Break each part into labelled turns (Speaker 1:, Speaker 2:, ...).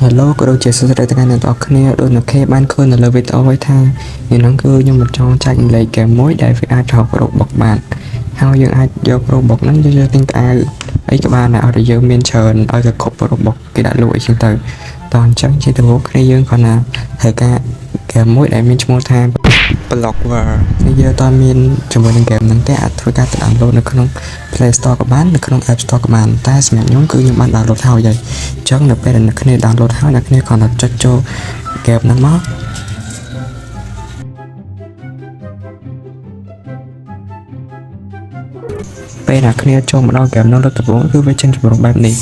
Speaker 1: Hello ក៏ដូចជាសួស្តីទៅកាន់អ្នកទាំងអស់គ្នាដូចនៅគេបានឃើញនៅលើវីដេអូហើយថានេះហ្នឹងគឺខ្ញុំមិនចង់ចែករំលែកហ្គេមមួយដែលវាអាចរក Robux បានហើយយើងអាចយក Robux ហ្នឹងយកទិញខោអាវអីក៏បានដែរឲ្យតែយើងមានច្រើនឲ្យតែគ្រប់ Robux គេដាក់លក់អីចឹងទៅតោះអញ្ចឹងជាដំបូងគ្នាយើងគ្រាន់តែត្រូវការហ្គេមមួយដែលមានឈ្មោះថា Block War នេះយើងអត់មានជាមួយនឹងហ្គេមហ្នឹងទេអាចធ្វើការទៅ download នៅក្នុង Play Store ក៏បាននៅក្នុង App Store ក៏បានតែសម្រាប់ខ្ញុំគឺខ្ញុំបាន download ហើយហើយអញ្ចឹងនៅពេលដែលអ្នកគ្នា download ហើយអ្នកគ្នាគ្រាន់តែចុចចូលហ្គេមហ្នឹងមកពេលអ្នកគ្នាចូលមកដល់ហ្គេមហ្នឹងលើកដំបូងគឺវាចេញទម្រង់បែបនេះ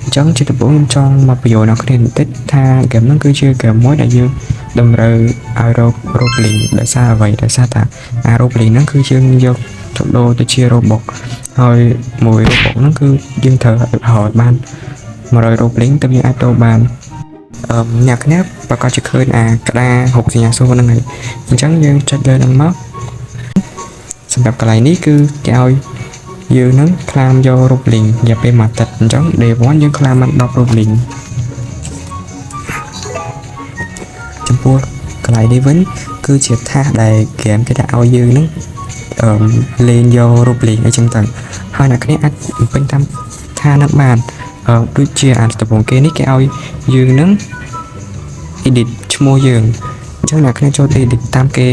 Speaker 1: អញ្ចឹងជាដំបូងខ្ញុំចង់មកបញ្យល់អ្នកគ្នាបន្តិចថាហ្គេមហ្នឹងគឺជាហ្គេមមួយដែលយើងតម្រូវឲ្យរក Roblox ដោយសារអ្វីដោយសារតាអា Roblox ហ្នឹងគឺយើងយកទៅដូរទៅជា Robux ហើយមួយ Robux ហ្នឹងគឺយើងត្រូវឲ្យបាន100 Roblox ទើបយើងអាចដូរបានអឺអ្នកគ្នាប្រកាសជាឃើញអាក្តារហុកសញ្ញាសួរហ្នឹងហើយអញ្ចឹងយើងចុចលើហ្នឹងមកសម្រាប់កន្លែងនេះគឺគេឲ្យយើងហ្នឹង claim យក Roblox រយៈពេលមួយអាទិត្យអញ្ចឹង day 1យើង claim បាន10 Roblox ចំពោះកន្លែងនេះវិញគឺជាថាសដែលហ្គេមគេដាក់ឲ្យយើងហ្នឹងអឺលេងយក Roblox អីចឹងទៅហើយអ្នកគ្នាអាចបំពេញតាមថាហ្នឹងបានអឺដូចជាអាដំបូងគេនេះគេឲ្យយើងហ្នឹង edit ឈ្មោះយើងអញ្ចឹងអ្នកគ្នាចូលទៅ edit តាមគេ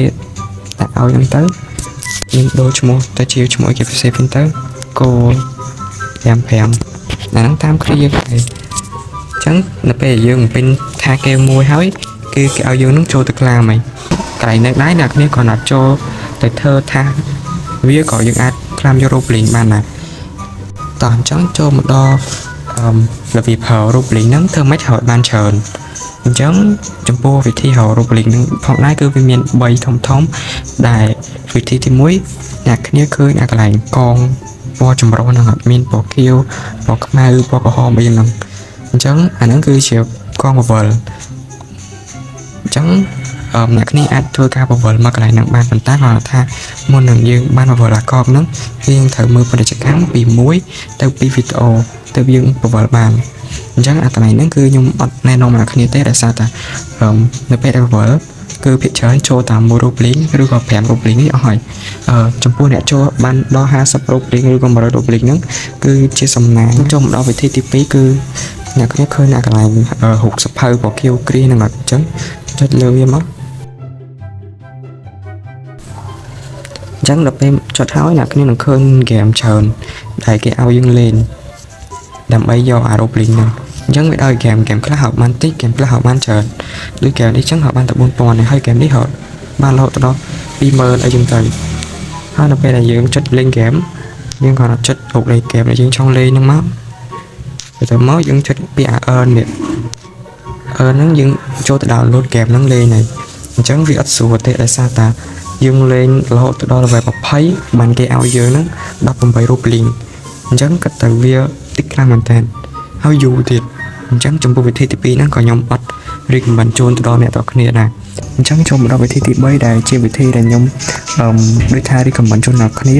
Speaker 1: ដាក់ឲ្យហ្នឹងទៅយើងដូរឈ្មោះទៅជាឈ្មោះគេពិសេសវិញទៅគោ55អាហ្នឹងតាមគ្នាយើងដែរអញ្ចឹងនៅពេលដែលយើងបំពេញថាគេមួយហើយគឺគេឲ្យយើងនឹងចូលទៅ claim ហើយកន្លែងនេះដែរអ្នកគ្នាគ្រាន់តែចូលទៅធ្វើថាវាក៏យើងអាច claim យក Roblox បានដែរតោះអញ្ចឹងចូលមកដល់អឺរបៀបរក Roblox ហ្នឹងធ្វើម៉េចឲ្យបានច្រើនអញ្ចឹងចំពោះវិធីរក Roblox ហ្នឹងផងដែរគឺវាមាន3ធំធំដែលវិធីទី1អ្នកគ្នាឃើញអាកន្លែងកងពណ៌ចម្រុះហ្នឹងអត់មានពណ៌ខៀវពណ៌ខ្មៅពណ៌ក្រហមអីហ្នឹងអញ្ចឹងអាហ្នឹងគឺជាកងបង្វិលអញ្ចឹងអឺអ្នកគ្នាអាចធ្វើការបង្វិលមកកន្លែងហ្នឹងបានប៉ុន្តែគាត់ថាមុននឹងយើងបានបង្វិលអាកងហ្នឹងយើងត្រូវមើលពាណិជ្ជកម្មពី1ទៅ2វីដេអូទៅយើងបង្វិលបានអញ្ចឹងអាកន្លែងហ្នឹងគឺខ្ញុំអត់ណែនាំអ្នកគ្នាទេដោយសារតែអឺនៅពេលដែលបង្វិលគឺភាគច្រើនចូលតាម1រូបលីងឬក៏5រូបលីងនេះអស់ហើយអឺចំពោះអ្នកចូលបានដល់50រូបលីងឬក៏100រូបលីងហ្នឹងគឺជាសំណាងចូលមកដល់វិធីទី2គឺអ្នកគ្នាឃើញអាកន្លែងរូបសភៅពណ៌ខៀវគ្រីហ្នឹងអត់អញ្ចឹងចុចលើវាមកអញ្ចឹងដល់ពេលចុចហើយអ្នកគ្នានឹងឃើញហ្គេមច្រើនដែលគេឲ្យយើងលេងដើម្បីយកអា Roblox ហ្នឹងអញ្ចឹងវាឲ្យហ្គេមហ្គេមខ្លះហៅបានតិចហ្គេមខ្លះហៅបានច្រើនដូចហ្គេមនេះអញ្ចឹងហៅបានតែ4000ហើយហ្គេមនេះហៅបានរហូតដល់20000អីចឹងទៅហើយនៅពេលដែលយើងចុចលេងហ្គេមយើងគ្រាន់តែចុចរូបលេខហ្គេមដែលយើងចង់លេងហ្នឹងមកទៅមកយើងចុចពីអា earn នេះ earn ហ្នឹងយើងចូលទៅ download ហ្គេមហ្នឹងលេងហើយអញ្ចឹងវាអត់ស្រួលទេដោយសារតាយើងលេងរហូតទៅដល់ level 20បានគេឲ្យយើងហ្នឹង18រូបលីងអញ្ចឹងគិតទៅវាតិចខ្លាំងមែនតើហើយយូរទៀតអញ្ចឹងចំពោះវិធីទី2ហ្នឹងក៏ខ្ញុំអត់ recommend ជូនទៅដល់អ្នកទាំងគ្នាដែរអញ្ចឹងចូលមកដល់វិធីទី3ដែលជាវិធីដែលខ្ញុំអឺដូចថា recommend ជូនដល់គ្នា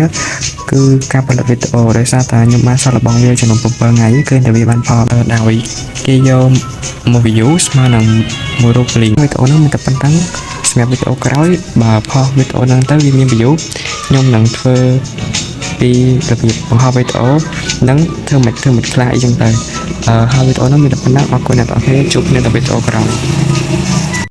Speaker 1: គឺការផលិតវីដេអូដោយសារតែខ្ញុំបានសាកល្បងវាចំនួន7ថ្ងៃឃើញតែវាបានផលដោយគេយកមក view ស្មើនឹងមួយរូបលីងវីដេអូហ្នឹងមានតែប៉ុណ្្នឹងសម្រាប់វីដេអូក្រោយបើផុសវីដេអូហ្នឹងទៅវាមាន view ខ្ញុំនឹងធ្វើពីរបៀបបង្ហោះវីដេអូនិងធ្វើមិនធ្វើមិនខ្លះអីចឹងទៅអឺហើយវីដេអូហ្នឹងមានតែប៉ុណ្ណឹងអរគុណអ្នកទាំងអស់គ្នាជួបគ្នានៅវីដេអូក្រោយ។